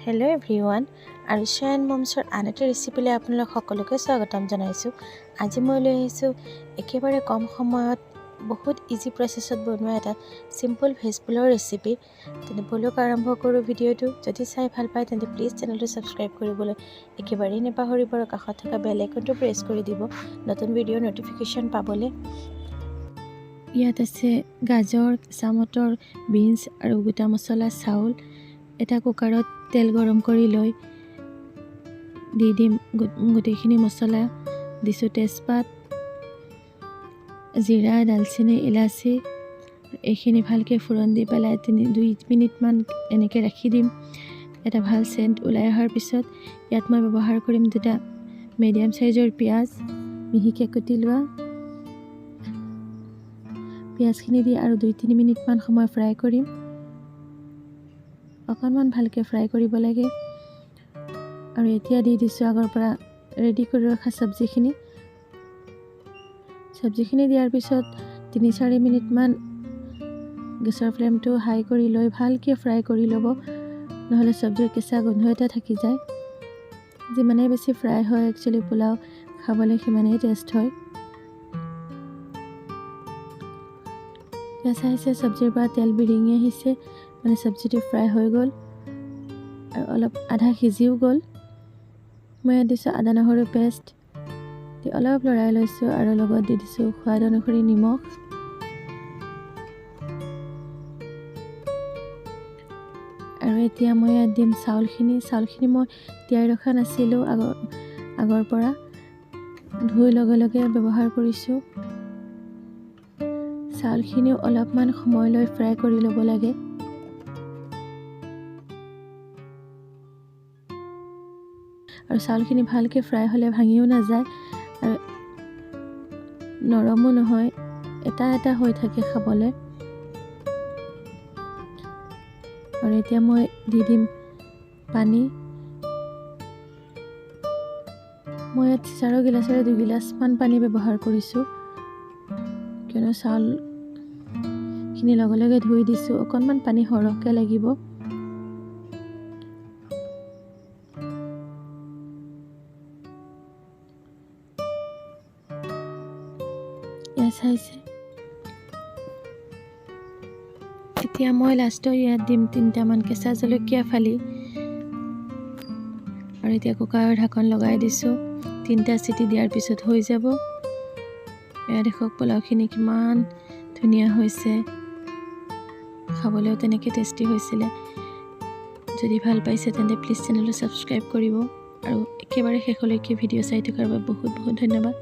Hello' everyone, আৰুষা and মমছৰ আন এটা ৰেচিপিলৈ আপোনালোক সকলোকে স্বাগতম জনাইছোঁ। আজি মই লৈ আহিছোঁ একেবাৰে কম সময়ত বহুত ইজি প্ৰচেছত বনোৱা এটা চিম্পল ভেজ পোলাওৰ ৰেচিপি। তেন্তে ব'লক আৰম্ভ কৰোঁ ভিডিঅ'টো। যদি চাই ভাল পায়, তেন্তে প্লিজ চেনেলটো ছাবস্ক্ৰাইব কৰিবলৈ একেবাৰেই নাপাহৰিব আৰু কাষত থকা বেল আইকনটো প্ৰেছ কৰি দিব নতুন ভিডিঅ'ৰ ন'টিফিকেশ্যন পাবলৈ। ইয়াত আছে গাজৰ, কেঁচা মটৰ, বিনছ আৰু গোটা মছলা, চাউল। এটা কুকাৰত তেল গৰম কৰি লৈ দি দিম গোটেইখিনি মছলা। দিছোঁ তেজপাত, জিৰা, দালচেনি, ইলাচি। এইখিনি ভালকৈ ফোৰণ দি পেলাই 2 মিনিটমান এনেকৈ ৰাখি দিম। এটা ভাল চেণ্ট ওলাই অহাৰ পিছত ইয়াত মই ব্যৱহাৰ কৰিম দুটা মিডিয়াম চাইজৰ পিঁয়াজ, মিহিকৈ কুটি লোৱা। পিঁয়াজখিনি দি আৰু 2-3 মিনিটমান সময় ফ্ৰাই কৰিম। অকণমান ভালকৈ ফ্ৰাই কৰিব লাগে। আৰু এতিয়া দি দিছোঁ আগৰ পৰা ৰেডি কৰি ৰখা চব্জিখিনি। চব্জিখিনি দিয়াৰ পিছত 3-4 মিনিটমান গেছৰ ফ্লেমটো হাই কৰি লৈ ভালকৈ ফ্ৰাই কৰি ল'ব, নহ'লে চব্জিৰ কেঁচা গোন্ধ এটা থাকি যায়। যিমানেই বেছি ফ্ৰাই হয়, একচুৱেলি পোলাও খাবলৈ সিমানেই টেষ্ট হয়। এতিয়া চাইছে, চব্জিৰ পৰা তেল বিৰিঙি আহিছে, মানে চব্জিটো ফ্ৰাই হৈ গ'ল আৰু অলপ আধা সিজিও গ'ল। মই ইয়াত দিছোঁ আদা নহৰু পেষ্ট। দি অলপ লৰাই লৈছোঁ আৰু লগত দি দিছোঁ সোৱাদ অনুসৰি নিমখ। আৰু এতিয়া মই ইয়াত দিম চাউলখিনি। চাউলখিনি মই তিয়াই ৰখা নাছিলোঁ, আগৰ পৰা ধুই লগে লগে ব্যৱহাৰ কৰিছোঁ। চাউলখিনিও অলপমান সময় লৈ ফ্ৰাই কৰি ল'ব লাগে। আৰু চাউলখিনি ভালকৈ ফ্ৰাই হ'লে ভাঙিও নাযায় আৰু নৰমো নহয়, এটা এটা হৈ থাকে খাবলৈ। আৰু এতিয়া মই দি দিম পানী। মই ইয়াত চিচাৰৰ গিলাচেৰে 2 গিলাচমান পানী ব্যৱহাৰ কৰিছোঁ, কিয়নো চাউলখিনি লগে লগে ধুই দিছোঁ, অকণমান পানী সৰহকৈ লাগিব। এয়া চাইছে, এতিয়া মই লাষ্টত ইয়াত দিম তিনিটামান কেঁচা জলকীয়া ফালি। আৰু এতিয়া কুকাৰৰ ঢাকন লগাই দিছোঁ। তিনিটা চিটি দিয়াৰ পিছত হৈ যাব। এয়া দেখক, পোলাওখিনি কিমান ধুনীয়া হৈছে। খাবলৈও তেনেকৈ টেষ্টি হৈছিলে। যদি ভাল পাইছে, তেন্তে প্লিজ চেনেলটো ছাবস্ক্ৰাইব কৰিব আৰু একেবাৰে শেষলৈকে ভিডিঅ' চাই থকাৰ বাবে বহুত বহুত ধন্যবাদ।